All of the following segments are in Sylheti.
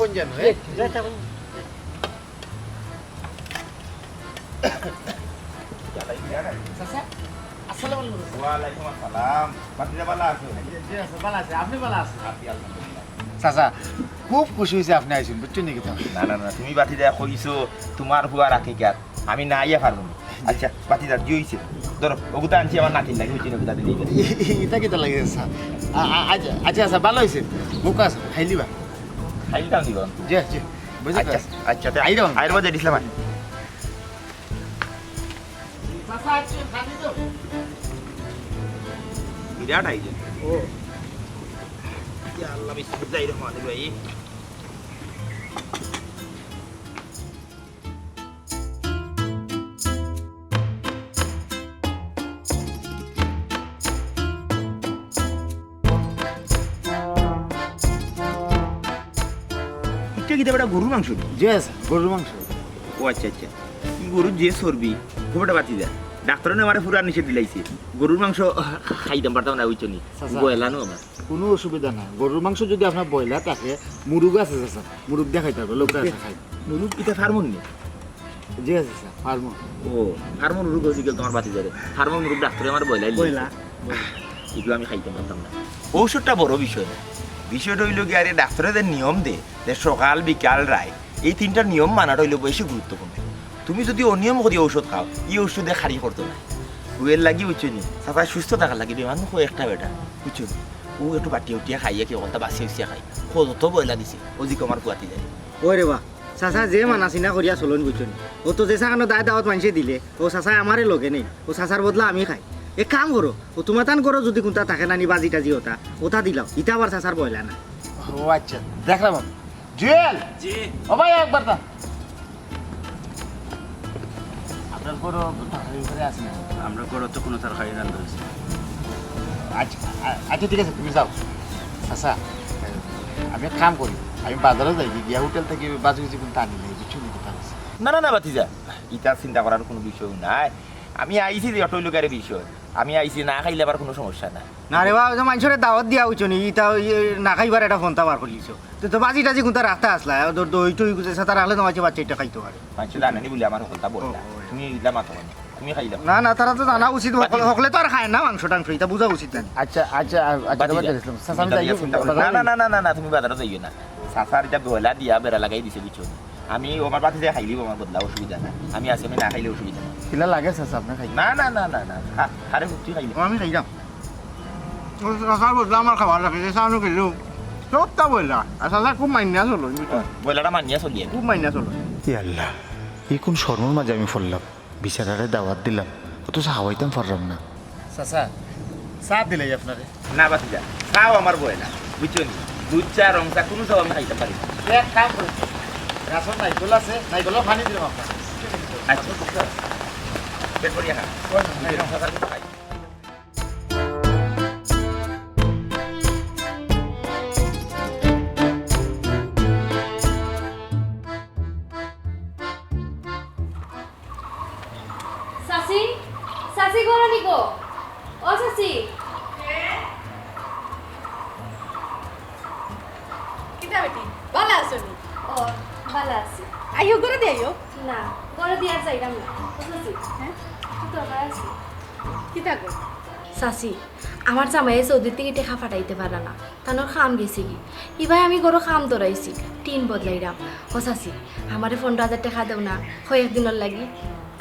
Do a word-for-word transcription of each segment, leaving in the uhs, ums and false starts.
কোন জানো, এ? চাচা, আসসালামু আলাইকুম। ওয়ালাইকুম আসসালাম। ভাতিজা, ভালা আছো? জি, জি, আছি, ভালা আছি। আপনি ভালা আছেন? আছি, আলহামদুলিল্লাহ। চাচা, খুব খুশি অইছি আপনি আইছেন, বুঝছেন নি কথা? না, না, না, তুমি ভাতিজা কইছো, তুমার ফুয়ার আকিকাত। আমি না আইয়া পারমু না। আচ্ছা, ভাতিজা, জি অইছে। ধরো, অগুতা আনছি আমার নাতির লাগি, অইছে না, অগুতা দিলেই। ইতা কিতা লাগে, চাচা? আ-, আ-, আচ্ছা, আচ্ছা, আচ্ছা, ভালা অইছে। মুখ আছে, খাইলিবা। খাইলিতাম দিবা। জি, জি। বুঝছো তো? আচ্ছা, আচ্ছা, তে আইরাম। আইর মধ্যে দিছিলাম আর। বিরাট আয়োজন। ও। ইয়া আল্লাহ, বিসমিল্লাহির রহমানির রহিম। ইটা কিতা বেটা, গরুর মাংস নি? জি, স্যার, গরুর মাংস। ও আচ্ছা, আচ্ছা। ই গরুর যে চর্বি, খুব একটা বাতি যায়। ডাক্তারে না আমারে পুরা নিষেধ দিলাইছে। গরুর মাংস খাইতাম পারতাম না, বুঝছো নি? চাচা। বয়লা নু আমার। কুনু অসুবিধা নাই। গরুর মাংস যদি আপনার বয়লা থাকে, মুরগ আছে চাচা, মুরগ দিয়া খাইতা পারবা, লোক আছে খাই। মুরগ ইটা ফার্মর নি? জি আছে স্যার, ফার্মর। ও, ফার্মর মুরগ অইছে গেল তুমার বাতি যারে। ফার্মর মুরগ ডাক্তারে আমারে বয়লাই বয়লা। ইগুলো আমি খাইতাম পারতাম না। ঔষধটা বড় বিষয় না। বিষয়টা অইলো গিয়া, আরে ডাক্তারে যে নিয়ম দে, যে সকাল, বিকাল, রাইত, এই তিনটা নিয়ম মানাটা অইলো বেশি গুরুত্বপূর্ণ। তুমি যদি অনিয়ম করি ঔষধ খাও, ই ঔষধে খারি করতো না। অউ এর লাগি বুঝছো নি? চাচা সুস্থ থাকার লাগি বেমার নু একটা বেটা, বুঝছো নি? অউ একটু বাটিয়া উটিয়া খাইয়া কি অকলতা বাছিয়া উছিয়া খাই। কত তো বয়লা দিছে, অউ জিকো আমার পুয়াতি যায়। ওই রে বা, চাচা যে মানা চিনা করিয়া চলইন বুঝছো নি? অউ তো যে সাকানো দায় দাওয়াত মানষে দিলে, অউ চাচায় আমারে লগে নেইন, অউ চাচার বদলা আমি খাই। এক কাম করো, অউ তুমার তান করো যদি কুনতা থাকে না নি বাজি টাজি অতা, অতা দিলাও, ইতা আবার চাচার বয়লা না। ও আচ্ছা, দেখলাম আমি। জুয়েল! জি। ও ভাই, একবার তা। আপনার ঘরো তরকারি উরকারি আছে নি? আমরার ঘরো তো কুনু তরকারি রান্ধা অইছে না। আচ্ছা, আ-, আচ্ছা, ঠিক আছে, তুমি যাও। চাচা, আমি এক কাম করি, আমি বাজারো যাই, গিয়া হোটেল থাকি বাজি উজি কুনতা আনিলাই, বুঝছো নি কথা কইছি? না, না, না, ভাতিজা, ইতা চিন্তা করার কুনু বিষয় নাই। আমি আইছি যে অটো লুকারে বিষয়, আমি আইছি, না খাইলে আবার কুনু সমস্যা নাই। না রে বা, অউ যে মানষরে দাওয়াত দিয়া অইছো নি, ইতা অউ না খাইবার একটা ফন্তা বার করিলিছো। তে তো বাজি টাজি কুনতা রাখতা আছলা, অউ দই টই কুনতা সাথে রাখলে তো মানষে বাচ্চা ইটা খাইতো পারে। মানষে জানে নি বুলে আমার হকলতা বললা। ও, ও, ও। তুমি ইলা মাতো না, তুমি খাইলাও। না, না, তারা তো জানা উচিত, বাদ হকলে, দিলাম। হকলে তো আর খায় না মাংস টাংস, ইতা বুঝা উচিত না নি? আচ্ছা, আচ্ছা, আ-, আচ্ছা, বাদ বাদ দিলাম। দিলাম। চাচা, আমি তুমি যাই, চিন্তা করো না। বাজারে না, না, যাই। না, না, না, তুমি বাজারো যাইও না। চাচার ইটা বয়লা দিয়া বেড়া লাগাই দিছে, বুঝছো? আমি আমার বাতি দিয়া খাইলি আমার বদলা, অসুবিধা নাই। আমি আছি, আমি না খাইলে অসুবিধা নাই। কিলা লাগে চাচা, আপনি খাই? না, না, না, না, না। খা, খা রে, তুই খাইলি। আমি খাইলাম। ও চাচার বদলা আমার খাবার রাখে, যে চাউল খেলেও সবটা বয়লা। আর চাচা খুব মাইন্না চলো, বুঝছো? বয়লাটা মানিয়া চলি আমি। খুব মাইন্না চলো। ই আল্লাহ, ই কুন শরমর মাঝে আমি পড়লাম? বিচারারে দাওয়াত দিলাম, অথচ খাওয়াইতাম পারলাম না। চাচা, চা দিলাই আপনারে। না, বাতিজা, চাও আমার বয়লা, বুঝছো নি? দুধ চা, রং চা, কুনু চাও আমি খাইতাম পারি না। এক কাম করো, গাছর নাইকল আছে, নাইকলর পানি দিলাম আপনারে। আচ্ছা, বের করিয়া খা। ওই, ওই, ওই। চাচার কিছু খাই। চাচি, চাচি ঘরো নি গো? ও চাচি। কিতা বেটি, ভালা আছো নি? ও, ভালা আছি। আইও, ঘরো দি আইও। না, ঘরো দি আর যাইরাম না। ও চাচি, হ্যাঁ? একটু দরকার আছে। কিতা গো? চাচি, আমার জামাইয়ে সৌদি থাকি টেকা পাঠাইতে পারে না। তানর কাম গেছেগি। ইবায় আমি ঘরো কাম ধরাইছি, টিন বদলাইরাম। ও চাচি, আমারে পনরো হাজার টেকা দেও না, কয়েক দিনর লাগি।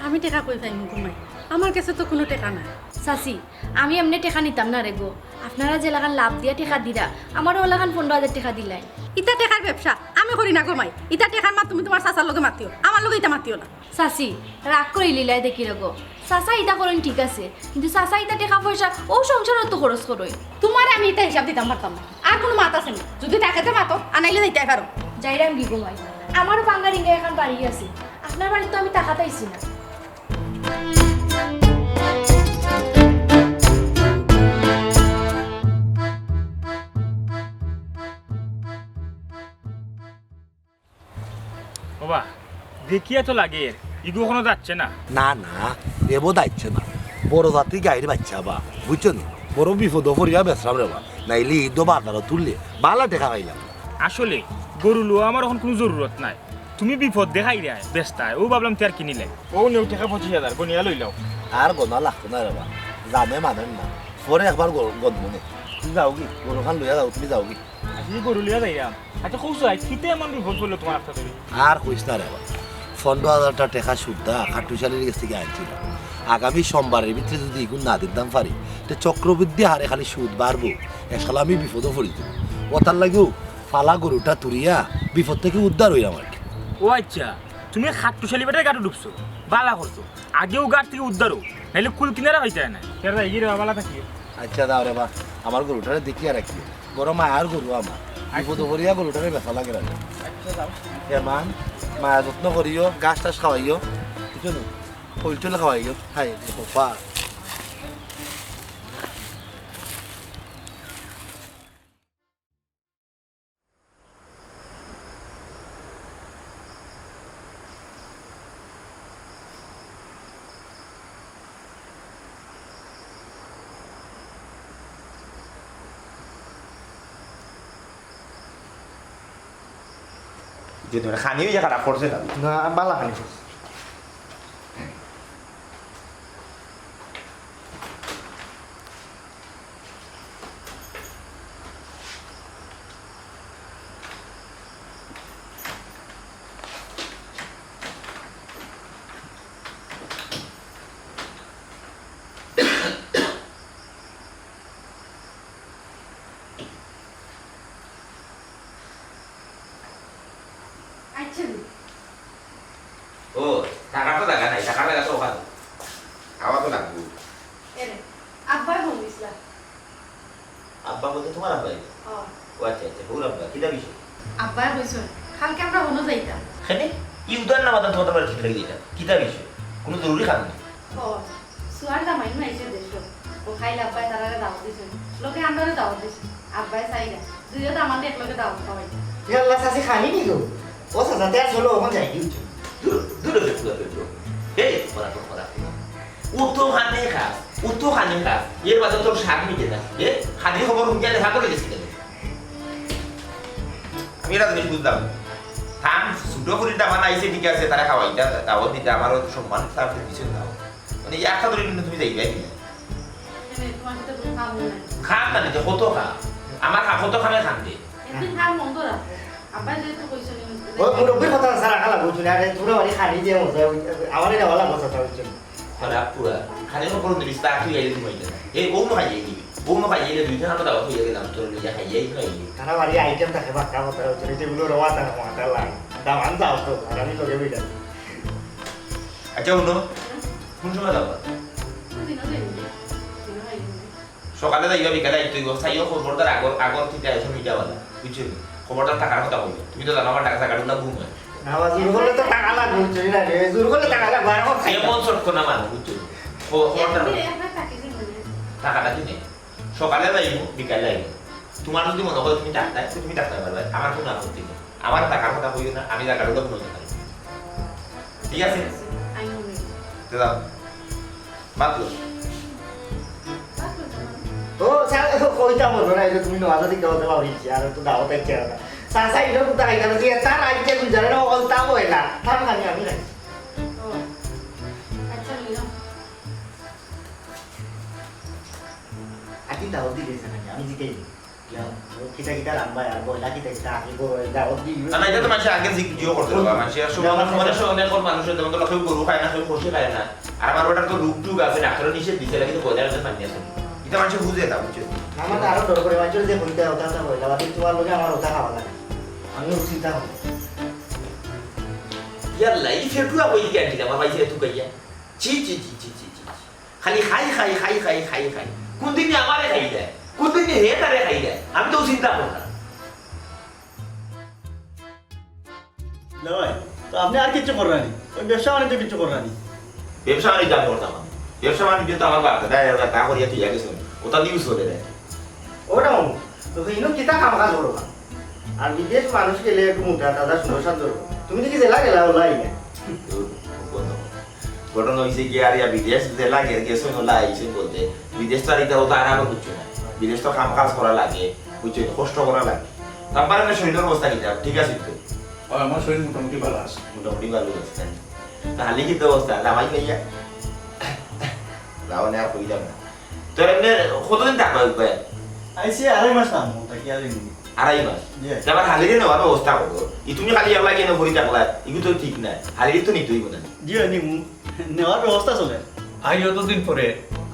আমি টেকা কই পাইমু গো মাই? আমার গেছে তো কুনু টেকা নাই। চাচি, আমি এমনে টেকা নিতাম না রে গো। আপনারা যেলাখান লাভ দিয়া টেকা দিরা, আমারে অলাখান পনরো হাজার টেকা দিলাইন। ইতা টেকার ব্যবসা আমি করি না গো মাই। ইতা টেকার মাত তুমি তুমার চাচার লগে মাতিও, আমার লগে ইতা মাতিও না। চাচি, রাগ করিলিলায় দেখি রে গো। চাচা ইতা করইন ঠিক আছে, কিন্তু চাচা ইতা টেকা পয়সা অউ সংসারো তো খরচ করইন। তুমারে আমি ইতা হিসাব দিতাম পারতাম না। আর কুনু মাত আছে নি? যুদি থাকে তে মাতো, আর নাইলে যাইতায় পারো। যাইরাম গি গো মাই। আমারও ভাঙ্গা টিঙ্গা একখান বাড়ি আছে। আপনার বাড়িত তো আমি থাকাত আইছি না। ওবা, দেখিয়া তো লাগের, ইগু কুনু যাচ্ছে না। না, না, এবো যাচ্ছে না। বড় জাতি গাইর বাইচ্চা বা, বুঝছো নি? বড় বিপদো পড়িয়া বেচরাম রে বা। নাইলে ইদো বাজারো তুললে, ভালা টেকা পাইলাম। আসলে, গরু লওয়া আমার অখন কুনু জরুরত নাই। তুমি বিপদ দেখাইরায়, বেচতায়, অউ ভাবলাম তে আর কিনিলাই। অউ নেও টেকা পঁচিশ হাজার, গনিয়া লইলাও। আর গনা লাগতো না রে বা, জানে মানেন না। পরে একবার গ-, গনমুনে। তুমি যাওগি, গরুখান লইয়া যাও, তুমি যাওগি। আচ্ছা, ই গরু লইয়া যাইরাম। আচ্ছা, কও চাই, কিতা এমন বিপদ পড়লো তুমার আস্তা ধরি? আর কইস না রে বা, পনরো হাজার টেকা সুদ দা খাট্টুশালীর গেছ থাকি আনছিলাম। আগামী সোমবারর ভিতরে যুদি ইগুন না দিতাম পারি, তে চক্রবৃদ্ধি হারে খালি সুদ বাড়বো, একশালা আমি বিপদো পড়ি যাইমু। অতার লাগিউ ফালা গরুটা তুরিয়া বিপদ থাকি উদ্ধার অইরাম আর কি। ও আচ্ছা, তুমি খাট্টুশালী বেটার গাটো ডুবছো, ভালা করছো। আগে অউ গাট থাকি উদ্ধার অও, নাইলে কুল কিনারা পাইতায় নায়। তে যাইগি রে বা, ভালা থাকিও। আচ্ছা, যাও রে বা, আমার গরুটারে দেখিয়া রাখিও। বড় মায়ার গরু আমার, বিপদো পড়িয়া গরুটারে বেচা লাগে না। আচ্ছা, যাও। এ মান, মায়া যত্ন করিও, ঘাস টাস খাওয়াইও, বুঝছো না? ফল টল খাওয়াইও, খাই, বাবা। যে তোমার খানি অইয়া খারাপ করছে না? না, বালা খানি করছে। আচ্ছা দি। ও, টাকার তো জাগা নাই, টাকার জাগা তো অখানো। আমার তো লাগবো। এরে, আব্বায় ফোন দিছলা। আব্বা বলতে তোমার আব্বাই? ও। ও আচ্ছা, আচ্ছা, ওর আব্বা, কিতা বিষয়? আব্বায় কইছইন, কালকে আমরা হনো যাইতাম। কেনে? ই উদার না মাতান তোমার বাড়ি ঠিক লাগি যাইতাম। কিতা বিষয়? কুনু জরুরি কাম নি? ও, সুয়ার জামাই নু আইছে দেশো। ও কাইল আব্বায় তারারে দাওয়াত দিছইন। লগে আমরারে দাওয়াত দিছইন। আব্বায় চাইরা। দুইও দামান্দে একলগে দাওয়াত খাওয়াইতা। ইয়া আল্লাহ, চাচি খানি নি গো? ও চাচা, তে আর চলো, অখন যাই, কি হইছে? দূর, দূর হয়ে দূর হয়ে দূর। এই, পড়া, পড়া, পড়া। ও তো খানে খাস, ও তো খানে খাস। এর বাদে তোর স্বাদ মিটে না। এ, খালি খবর হুনিয়া দেখা করে গেছি কেন? আমি এটা জিনিস বুঝলাম না। থাম, ছোট করি দামান আইছে, ঠিক আছে, তারা খাওয়াইতা, দাওয়াত দিতা, আমারও সম্মান, তার পিছনে দাও। মানে, এই একটা ধরে কিন্তু তুমি যাইবাই কিনা? এনে তোমার সাথে কোনো কাম নাই। খাম মানে যে কত খাম? আমার খা-, কত খামে খাম দে। একদিন খাম বন্ধ রাখো। আব্বা যেহেতু কইছো নি, ওই মুরব্বির কথা ছাড়া খালা বুঝছো না, আরে তোমরা বাড়ি খালি দিয়ে মজা, আমার এটা ভালো কথা তা বুঝছো না। খারাপ পুরা। খালি আমার কোনো জিনিস তা তুই আইলে তুমি আইলে না। এই বউ না খাইয়ে দিবি। বউ না খাইয়ে দিলে দুইজন আমরা দাওয়াত হয়ে গেলাম, তোর লইয়া খাইয়ে খাইয়ে। তারা বাড়ি আইটেম থাকে বাক্কা কথা হচ্ছে, এটা এগুলো রওয়া তারা মাথা লাগে। দামান যাও তো, আর আমি তোকে বিদায়। আচ্ছা, হুনো, কোন সময় যাবা? সকালে যাইবা, বিকালে আইতে হইব। চাইও খবরদার আগর, আগর থেকে আইসো মিটাওয়ালা, বুঝছো নি? খবরদার টাকার কথা কইও। তুমি তো জানো আমার টাকা, টাকার গুলা ঘুম হয়। না, বাবা, জোর করলে তো টাকা লাগবে, বুঝছো নি? না রে, জোর করলে টাকা লাগবে, আর আমার খাই না। এমন চটকো না মানুষ, বুঝছো নি? খ-, খবরদার। এমনি আপনার চাকরি জীবনে। টাকাটা কি নেই? সকালে যাইব, বিকালে আইব। তোমার যদি মনে হয় তুমি ডাক্তার, তুমি ডাক্তার পারবে, আমার কোনো আপত্তি নেই। আমার টাকার কথা কইও না, আমি টাকার কথা বলতে পারি। ঠিক আছে? আই মনে। তো যাও। বাদ দাও। ও, স্যার, কইতাম বলবো না, এটা তুমি নওয়াজা দিকে হতে পারো, ইচ্ছে, আর একটু দাওয়াত ইচ্ছে আর না। স্যার, স্যার, এটা কোথায় গেল? যে তার আইডিয়া তুমি জানো না, অলতা হয় না। থাম, আমি, আমি রাখি। ও, আচ্ছা, নিলাম। আগে দাওয়াত দিলে স্যার, আমি জিজ্ঞেস করি। কিতা কিতা রানবায় আর বইলা কিতা কিতা আগে গো, দাওয়াত দি। না, না, এটা তো মানুষে আগে জিগ-, জিও করতে হবে। মানুষে আর সব মানুষ, মানে সব অনেক মানুষ আছে, যেমন ধরো কেউ গরু খায় না, কেউ খসি খায় না। আর আমার ওটার তো রোগ টুগ আছে, ডাক্তারে নিষেধ দিছে, এটা কিন্তু বজায় রাখতে পারি না। এটা মানুষে বুঝে না, বুঝছে? আমার তো আরো ডর করে, মানুষের যে কইতে ওটা তো বইলা, বাকি তোমার লগে আমার ওটা খাওয়া লাগে। আমি উচিত না হবো। ইয়াল্লা, এই ফেটুয়া কই গিয়া দিলাম, আমার ভাই ফেটু কইয়া। ছি, ছি, ছি। খালি খাই, খাই, খাই, খাই, খাই, খাই। কোন দিন আমারে খাই দেয়, কোন দিন হে তারে খাই দেয়, আমি তো চিন্তা করলাম। না ভাই, তো আপনি আর কিচ্ছু করলেন নি? ওই ব্যবসা বাণিজ্য কিচ্ছু করলেন নি? ব্যবসা বাণিজ্য আমি করতাম না। ব্যবসা বাণিজ্য তো আমার বাপ দাদা এরা তা করিয়া তুই গেছে, ওটা নিউজ চলে দেয়। ওটা তো ইনো কিতা কাম কাজ করবা? আর বিদেশ মানুষ গেলে একটু মোটা তাজা সুন্দর সাজ ধরবো। তুমি দেখি জেলা গেলা ওলাই না। ঘটনা হইছে কি, আর ইয়া বিদেশ যে লাগে, গেছে হলো আইছে বলতে, বিদেশ তো আর এটা হতো আর আবার বুঝছো না। বিদেশ তো কাম কাজ করা লাগে, বুঝছো, কষ্ট করা লাগে। আব্বার আপনার শরীরের অবস্থা কিতা? ঠিক আছে তো? আর আমার শরীর মোটামুটি ভালা আছে। মোটামুটি ভালা আছে। তা হালির কিতা অবস্থা? জামাই পাইয়া? যাও না, আর কইলাম না। তোর এমনি কতদিন থাকবা ওই ভাই? আইছে আড়াই মাস থাকমু, থাকি আর এমনি। আড়াই মাস? জি। তে আবার হালিরে নেওয়ার ব্যবস্থা করো। ই তুমি খালি একলা কেনে পড়ি থাকলা? ইগু তো ঠিক না। হালিরে তো নিতেই বোধ হয়। জি, নিমু। নেওয়ার ব্যবস্থা চলে। আই অতদিন পরে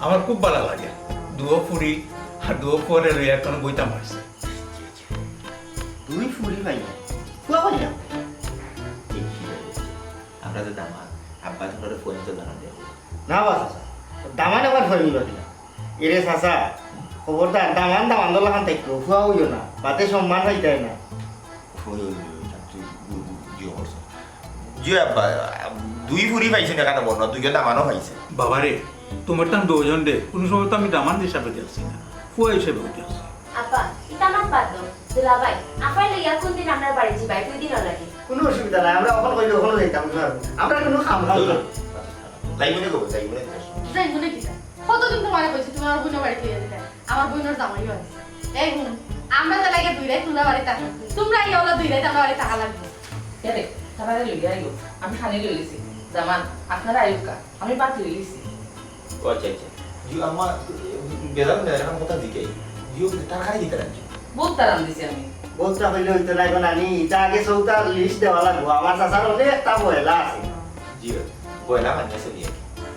আমার খুব ভালা লাগে। দুও ফুড়ি আর দুও ফুয়ারে লইয়া এখন বইতাম পারছি। দুই ফুড়ি পাইয়া? ফুয়া পাইয়া? এই কি রে? আমরা তো দামান্দ, আব্বা তো করে ফোন তো জানা দেবো। না বা চাচা, দামান্দ আবার ফোন নিবা কিনা? এরে চাচা, খবরদার, দামান্দ দামান্দর লাখান থাকবো, ফুয়া অইও না, বাতে সম্মান পাইতায় না। ওই, ওই, ওই, ওই, তুই, তুই, তুই, তুই, তুই, তুই, আব্বা, দুই ফুড়ি পাইছে না, কেন বল না, দুইও দামানও পাইছে। বাবারে, তোমার তান দুইজন রে, কোনো সময় তো আমি দামান্দ হিসাবে দেখছি না, ফুয়া হিসাবে দেখছি। আব্বা, ইতা মাত বাদ দেও। দুলাভাই, আফার লইয়া কোন দিন আমরার বাড়ি যিবায়, দুই দিন লাগে। কোনো অসুবিধা নাই, আমরা অখন কইলে অখনও যাইতাম, বুঝতে পারবো। আমরা কোনো কাম কাজ না। যাইমুনে গো, যাইমুনে। যাইমুনে কিতা? কতদিন তোমারে কইছি, তুমি আমার বইনর বাড়ি লইয়া দিতায়। আমার বইনর জামাইও আছে। এই হুন, আমরা যে লাগে দুই রাইত তোমরা বাড়ি থাকো, তোমরা এই অলা দুই রাইত আমরা বাড়ি থাকা লাগবো। এরে, তারারে লইয়া আইও, আমি খানি লইলিছি। দামান্দ, আপনারা আইউক্কা, আমি ভাত লইলিছি। ও আচ্ছা, আচ্ছা। জি, আম্মা, বেজার না, এখন কথা জিগাই। জি, ও তরকারি কিতা রাঁধছো? ভর্তা রান্ধিছি আমি। ভর্তা অইলে অইতো নায় গো নানি, ইতা আগে চৌতার list দেওয়া লাগবো। আমার চাচার অনেকতা বয়লা আছে। জি, বয়লা মানি আছে নি?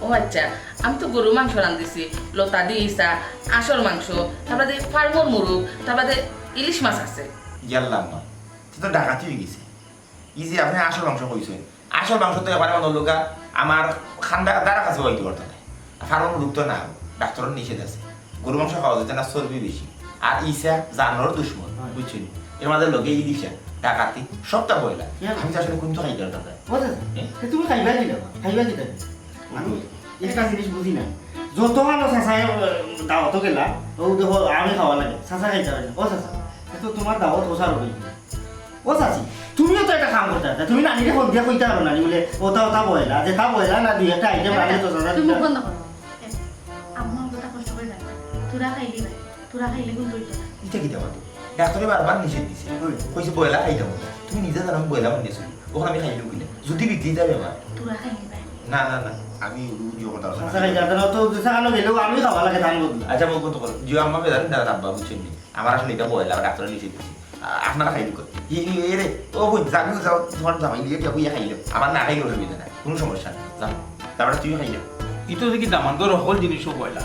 ও আচ্ছা, আমি তো গরু মাংস রান্ধিছি, লতা দি ইসা, আঁশর মাংস, তারবাদে ফার্মর মুরগ, তারবাদে ইলিশ মাছ আছে। ইয়াল্লা আম্মা, তে তো ডাকাতি অই গেছে। ই যে আপনে আঁশর মাংস কইছইন, আঁশর মাংস তো একবারে মনো অইলো গিয়া আমার খান্দা দ্বারা কাছে অইতে পারতো না। ফার্মর মুরগ তো না, ডাক্তারর নিষেধ আছে। গরু মাংস খাওয়া যাইতো না, চর্বি বেশি। আর ইসা জানর দুশমন, বুঝছইন? এর মাঝে লগে ইলিশা, ডাকাতি, সবতা বয়লা। আমি তো আসলে কুন্তা খাইতাম না। ও চাচা, এ? এ তুমি খাইবা কিতা? খাইবা কিতা? আমি একটা জিনিস বুঝি না। যত ভালা চাচায়, আহ, দাওয়াতো গেলা, ও দেখো, আমি খাওয়া লাগে, চাচা খাইতা পারে না। ও চাচা, এ তো তোমার দাওয়াত অসার অইবো। ও চাচি, তুমিও তো একটা কাম করতায় পারতায়, তুমি নানিরে ফোন দিয়া কইতা পারো নানি বুলে, অতা অতা বয়লা, যেতা বয়লা না দুই একটা item রাঁধলে তো চাচা তুমি দিতা। মুখ বন্ধ করো। আম্মা অততা কষ্ট করি রাখে, থুড়া খাইলি ভাই, থুড়া খাইলে কিন্তু অইতো না। ইতা কিতা মাতো? ডাক্তারে বারবার নিষেধ দিছে। হুম। কইছে বয়লা খাইতাম না। তুমি নিজে জানো আমি বয়লা মানি আছি। অখন আমি খাইলে কিনা? যদি বিক্রি যাবে আমার। থুড়া খাইলি ভাই। না, না, না। আমি রুজি কথা আছে। আচ্ছা, এই জায়গাটা তো দুসা খানো গেলেও আমি খাওয়া লাগে ধান বদলা। আচ্ছা, মুখ বন্ধ করো। জিও আম্মা বেজার না রাব্বা বুঝছইন নি? আমার আসলে ইটা বয়লা, ডাক্তারে নিষেধ দিছে। আ-, আপনারা খাইলে কই? ই, ই, এ রে, ও বোন, যাবি যাও, তোমার জামাই লইয়া যাও, ইয়া খাইলে। আমার না খাইলে অসুবিধা নাই, কোনো সমস্যা নাই। যাও, তারপরে তুইও খাইলে। ইতো দেখি দামান্দর হকল জিনিসও বয়লা।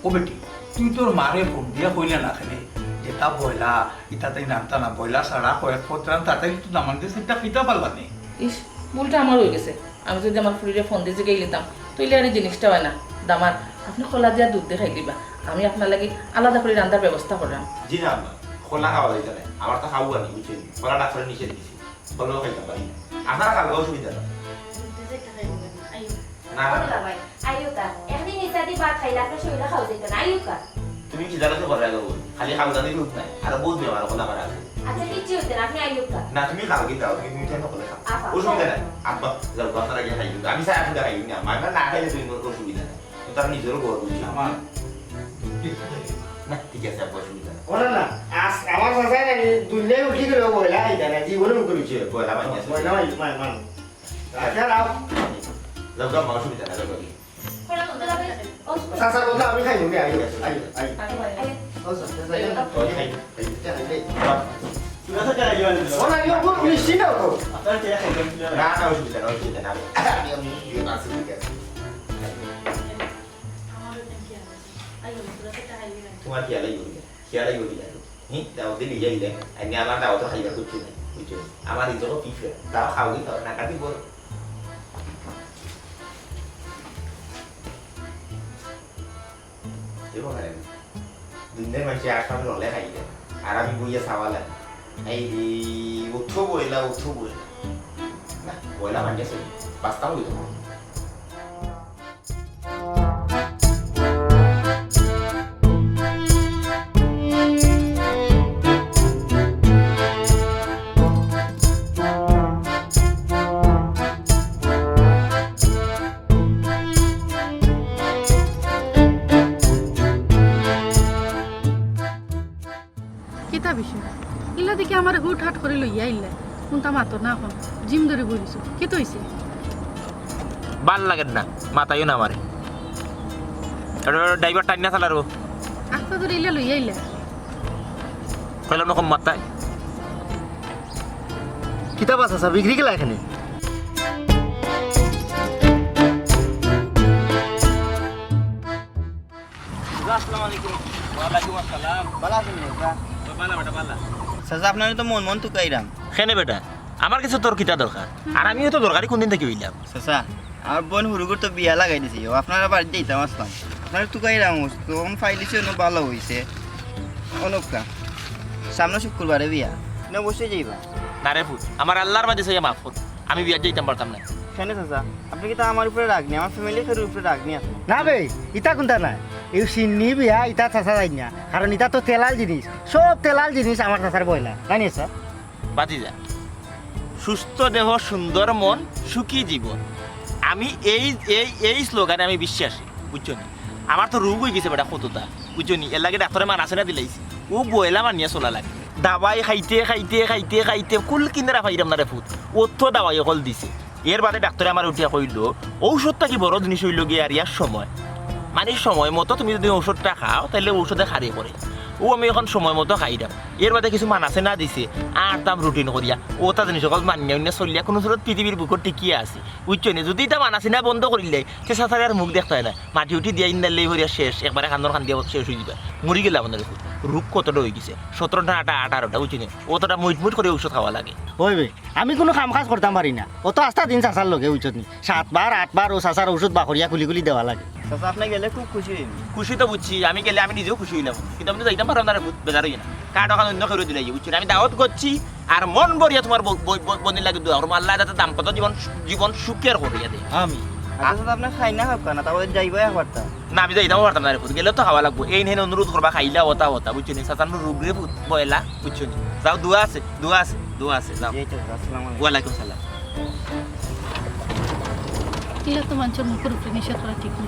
ও বেটি, তুই তোর মারে ফোন দিয়া কইলে না কেনে, যেতা বয়লা, ইতা তাই রানতা না, বয়লা ছাড়া কয়েক পদ রানতা, তাইলে তো দামান্দে সেটা পিতা পারলা নি। ইস, ভুলটা আমার অই গেছে। আমি যদি আমার ফুড়িরে ফোন দিয়া জিগাইলিতাম, তাইলে আর ই জিনিসটা অয় না। দামান্দ, আপনে কলা দিয়া দুধ দি খাইলিবা। আমি আপনার লাগি আলাদা করি রান্দার ব্যবস্থা কররাম। জি না আম্মা, কলা খাওয়া যাইতো না। আমার তো খাওয়া নি, বুঝছইন? কলা ডাক্তারে নিষেধ দিছে। কলাও খাইতাম পারি না। আপনারা খাইলে অসুবিধা নাই। দুধ দি খাইলিবা, আইও। না, না, না। বাবা, আইও কা। এমনি নিশা দি ভাত খাইলে আপনার শরীরে খাওয়া যাইতো না, আইও কা। তুমি কি জানো তো ঘরে গো? খালি খাওয়া দাওয়া রোগ নাই। আর বহুত বেমার অখন আমার আছে। আচ্ছা, কিচ্ছু অইতো না, আপনে আইও কা। না, তুমি খাও কি দাও, তুমি, তুমি কেন করে খাও? আফা, অসুবিধা খাও। নাই। আব্বা, যাও, আপনারা গিয়া খাইও। আমি চা এখন খাইও না। আমার না খাইলে তুমি কোনো অসুবিধা নাই। তার নিজেরও ঘর বুঝি। আমার না, ঠিক আছে, আব্বা, অসুবিধা নাই। ওরা না, আজ আমার চাচায় নাকি দুনিয়ায় উঠি গেলেও বয়লা খাইতা না, জীবনে মুখে রুচি হয়। বয়লা মাইয়া আছে। বয়লা মাইয়া, মাইয়া, মাইয়া। আচ্ছা, রাও। যাও, যাও, মা, অসুবিধা নাই, যাও, যাও। চাচা, বলতে আমি খাই, উনি আই, আই, আই। ও, চাচা, চাচা, আই। ওই খাই, খাই। এটা খাই, খাই। ওরা কি ওপর পুলিশ ছিল তো? না, না, অসুবিধা নাই, অসুবিধা নাই। আমি, আমি, আমি, আমি, আমি, তোমার কি আলাই বলি? কি আলাই বলি? হুম? দাওয়াতে নিয়ে যাই দেখ। আমি আমার দাওয়াতে খাইবার করছি না। বুঝছো? আমার এই জগৎ কি ফের? দাও খাও কি খাও? না কাটি বল। দেখো না রে। দুনিয়ার মাঝে আসাম ললে খাইলে। আর আমি বইয়া সাওয়ালে। এই, এই, উঠো বইলা, উঠো বইলা। না, বইলা মানে আছে। বাস্তাও হইতো না। কিতা বিষয়? ইলা দেখি আমারে করি লইয়া আইলা। কুনতা মাতো না অখন। জিম ধরি বই রইছো। কিতা অইছে? ভালা লাগের না, মাতাইও না আমারে। এটা ড্রাইভার টাইন না চালারো। আস্তা ধরি ইলা লইয়া আইলা। কইলাম না কম মাতায়। কিতা বা চাচা, বিগড়ি গেলা কেনে? চাচা, আসসালামু আলাইকুম। ওয়ালাইকুম আসসালাম। ভালা আছইন নি, চাচা? ভালা বেটা, ভালা। চাচা, আপনারে তো মন মন তুকাইরাম। কেনে বেটা? আমার গেছে তোর কিতা দরকার? আর আমিও তো দরকারি কুনদিন থাকি অইলাম। চাচা, আমার বইন হুরুগুর তো বিয়া লাগাই দিছি। ও আপনারার বাড়িত যাইতাম আছলাম। আপনারে তুকাইরাম, তখন পাইলিছি অনো ভালা অইছে। অনকা। সামনে শুক্রবারে বিয়া। না অবশ্যই যাইবা। না রে পুত, আমার আল্লার বাদে চাইয়া মাফ কর। আমি বিয়াত যাইতাম পারতাম না। কেনে চাচা? আপনে কিতা আমার উপরে রাগ নি? আমার ফ্যামিলির কেউর উপরে রাগ নি আপনার? না বে, ইতা কুনতা নায়। ইউ শিন্নি বিয়া, ইতা চাচা যাইন না। কারণ ইতা তো তেলাল জিনিস। সব তেলাল জিনিস আমার চাচার বয়লা। জানিস স্যার? ভাতিজা, সুস্থ দেহ, সুন্দর মন, সুখী জীবন। আমি এই, এই, এই স্লোগানে আমি বিশ্বাসী, বুঝছো নি? আমার তো রোগ অইগেছে বেটা কততা, বুঝছো নি? এরলাগি ডাক্তরে মানা ছেনা দিলাইছে। অউ বয়লা মানিয়া চলা লাগে। দাওয়াই খাইতে, খাইতে, খাইতে, খাইতে কুল কিনারা পাইরাম না রে পুত। অত দাওয়াই অকল দিছে। এরবাদে ডাক্তরে আমারে উঠিয়া কইলো, ঔষধ থাকি বড় জিনিস অইলো গিয়া আর ইয়ার সময়। মানে সময় মতো তুমি যুদি ঔষধটা খাও, তাইলে ঔষধে কারি করে। অউ আমি অখন সময় মতো খাইরাম। এরবাদে কিছু মানা ছেনা দিছে, আর তাম রুটিন করিয়া, অতা জিনিস অকল মানিয়া উনিয়া চলিয়া কুনু সুরত পৃথিবীর বুকো টিকিয়া আছি। বুঝছো নি? যুদি ইতা মানা ছেনা বন্ধ করিলাই, তে চাচারে আর মুখ দেখতায় না। মাটি উঠি দিয়া ইন্দাইল্লাই করিয়া শেষ, একবারে কান্দন কান্দিয়া শেষ অইযিবা। মরি গেলাম মনে রাখো। রোগ কতটা অইগেছে? সতরোটা, আটা-, আঠারোটা, বুঝছো নি? অতটা মুইট মুইট করি ঔষধ খাওয়া লাগে। ওই বে, আমি কুনু কাম কাজ করতাম পারি না। অত আস্তা দিন চাচার লগে, বুঝছত নি? সাতবার, আটবার অউ চাচার ঔষধ বাকরিয়া খুলি খুলি দেওয়া লাগে। চাচা, আপনে গেলে খুব খুশি অইমু। খুশি তো বুঝছি, আমি গেলে আমি নিজেও খুশি অইলাম, কিন্তু আমি তো যাইতাম পারলাম না রে পুত, বেজার অইয়া না। কার্ড অখান অন্য কেউরে দিলাই, বুঝছো নি? আমি দাওয়াত করছি, আর মন ভরিয়া তুমার ব-, ব-, ব-, বইনর লাগি দোয়া করমু, আল্লায় যাতে দাম্পত্য জীবন, জীবন সুখের করিয়া দেয়। আমি। আচ্ছা, চাচা, আপনে খাইন না খাউক্কা না, তারপরে যাইবা একবার তা। না, আমি যাইতাম পারতাম না রে পুত, গেলে তো খাওয়া লাগবো। এইন হেইন অনুরোধ করবা, খাইলা অতা অতা, বুঝছো নি? চাচার রোগ রে পুত, বয়লা, বুঝছো নি? যাও, দোয়া আছে, দোয়া আছে, দোয়া আছে, যাও। জি, আচ্ছা, আসসালামু আলাইকুম। ওয়ালাইকুম সালাম। ইলা তো মানষর মুখর উপরে নিষেধ করা ঠিক না।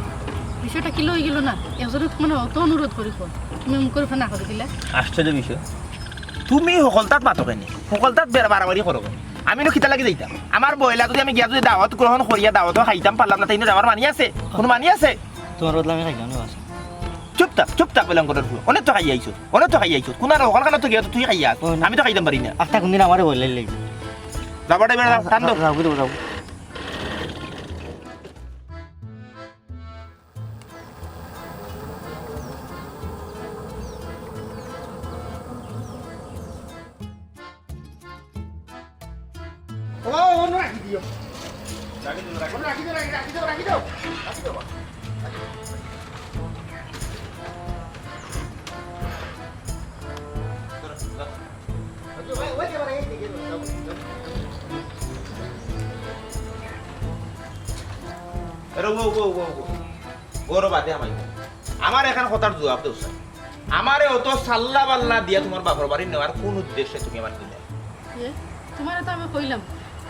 বিষয়টা কিলা অইগেলো না? একজনে তুমারে অত অনুরোধ করি কয়, তুমি মুখর উপরে না করি দিলা। আশ্চর্য বিষয়, তুমি হকলতাত মাতো কেনে? হকলতাত বেড়া বাড়াবাড়ি করো কেনে? আমি নু কিতার লাগি যাইতাম? আমার বয়লা যুদি আমি গিয়া যুদি দাওয়াত গ্রহণ করিয়া দাওয়াতো খাইতাম পারলাম না, তাইন আমার মানি আছে? কুনু মানি আছে? তুমার বদলা আমি খাইলাম না, বাস। চুপ থাক, চুপ থাক, বেলঙ্করের ফুয়া। অনেক তো খাইয়া আইছো, অনেক তো খাইয়া আইছো। কুনার অখানখানো তো গিয়া তো তুই খাইয়া আইস। ওই না। আমি তো খাইতাম পারি না। আস্তা কুনদিন আমারে বললে লাগি। যাও, বাড়ি বেড়া, যাও, টান দেও। যাও, যাও, যাও। ও, অনো রাখি দিও। রাখি দিও, রাখি দিও, রাখি দিও, রাখি দিও, রাখি দিও। এরে, ও, ও, ও, ও। ওর বাদে আমায়। আমার এখান কথার জবাব দেও, স্যার। আমারে অত সাল্লা বাল্লা দিয়া তুমার বাপর বাড়ি নেওয়ার কুন উদ্দেশ্যে তুমি আমারে দিলায়? এ, তুমারে তো আমি কইলাম,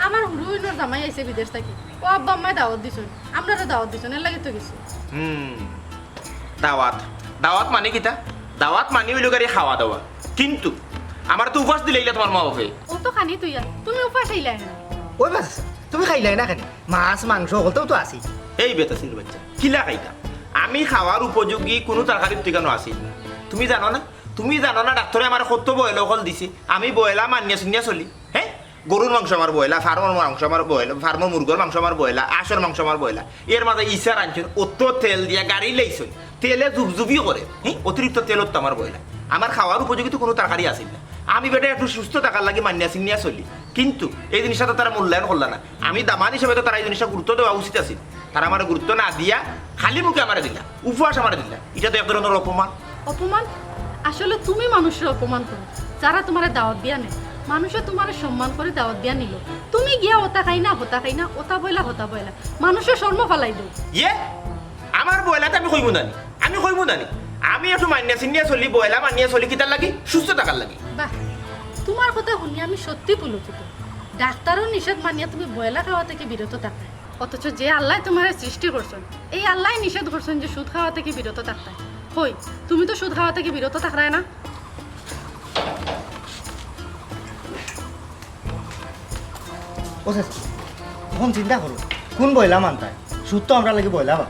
আমার হুরু অইনর জামাই আইছে বিদেশ থাকি। অউ আব্বা আম্মায় দাওয়াত দিছইন, আমরারেও দাওয়াত দিছইন, এরলাগি তো গেছি। হুম, দাওয়াত। দাওয়াত মানি কিতা? দাওয়াত মানি অইলো গিয়া খাওয়া দাওয়া। কিন্তু আমারে তো উপাস দিলাইলা তুমার মা বাপে। অউ তো খানি তুইয়া, তুমি উপাস আইলায় কেনে? ওই বাস, তুমি খাইলায় না কেনে? মাছ, মাংস অকলতাউ তো আছে। এই বেতাসির বাইচ্চা, কিলা খাইতাম? আমি খাওয়ার উপযোগী কুনু তরকারির ঠিকানো আছিল না। তুমি জানো না? তুমি জানো না ডাক্তরে আমারে কত বয়লা অকল দিছে? আমি বয়লা মানিয়া চুনিয়া চলি। হে? গরুর মাংস আমার বয়লা, ফার্মর মাংস আমার বয়লা, ফার্মর মুরগর মাংস আমার বয়লা, আঁশর মাংস আমার বয়লা। এর মাঝে ইছা রানছইন, অত তেল দিয়া গাড়ি লাইছইন। তেলে জুবজুবি করে, হে? অতিরিক্ত তেল অত আমার বয়লা। আমার খাওয়ার উপযোগী তো কুনু তরকারি আছিল না। আমি বেটা একটু সুস্থ থাকার লাগি মানিয়া চুনিয়া চলি। কিন্তু এই জিনিসটা তো তারা মূল্যায়ন করলা না। আমি দামান হিসাবে তো তারা এই জিনিসটা গুরুত্ব দেওয়া উচিত আছিল। তারা আমারে গুরুত্ব না দিয়া খালি মুখে আমারে দিলা, উপহাস আমারে দিলা। ইটা তো এক ধরনর অপমান। অপমান? আসলে তুমি মানুষরে অপমান করো, যারা তুমারে দাওয়াত দিয়া নেয়। মানষে তুমারে সম্মান করি দাওয়াত দিয়া নিলো, তুমি গিয়া অতা খাই না, হতা খাই না, অতা বয়লা, হতা বয়লা, মানষর শরমো ফালাই দেও। ইয়ে, আমার বয়লাতে আমি কইমু না নি, আমি কইমু না নি। আমি একটু মানিয়া চুনিয়া চলি, বয়লা মানিয়া চলি, কিতার লাগি? সুস্থ থাকার লাগি। বাহ, তুমার কথা হুনিয়া আমি সত্যি পুলকিত। ডাক্তরর নিষেধ মানিয়া তুমি বয়লা খাওয়া থাকি বিরত থাকো। অথচ যে আল্লায় তুমারে সৃষ্টি করছইন, এই আল্লায় নিষেধ করছইন যে সুদ খাওয়া থাকি বিরত থাকতায়। কই, তুমি তো সুদ খাওয়া থাকি বিরত থাকরায় না। ও চাচা, অখন চিন্তা করো, কুন বইলা মানতায়? সুদ তো আমরার লাগি বইলা বা।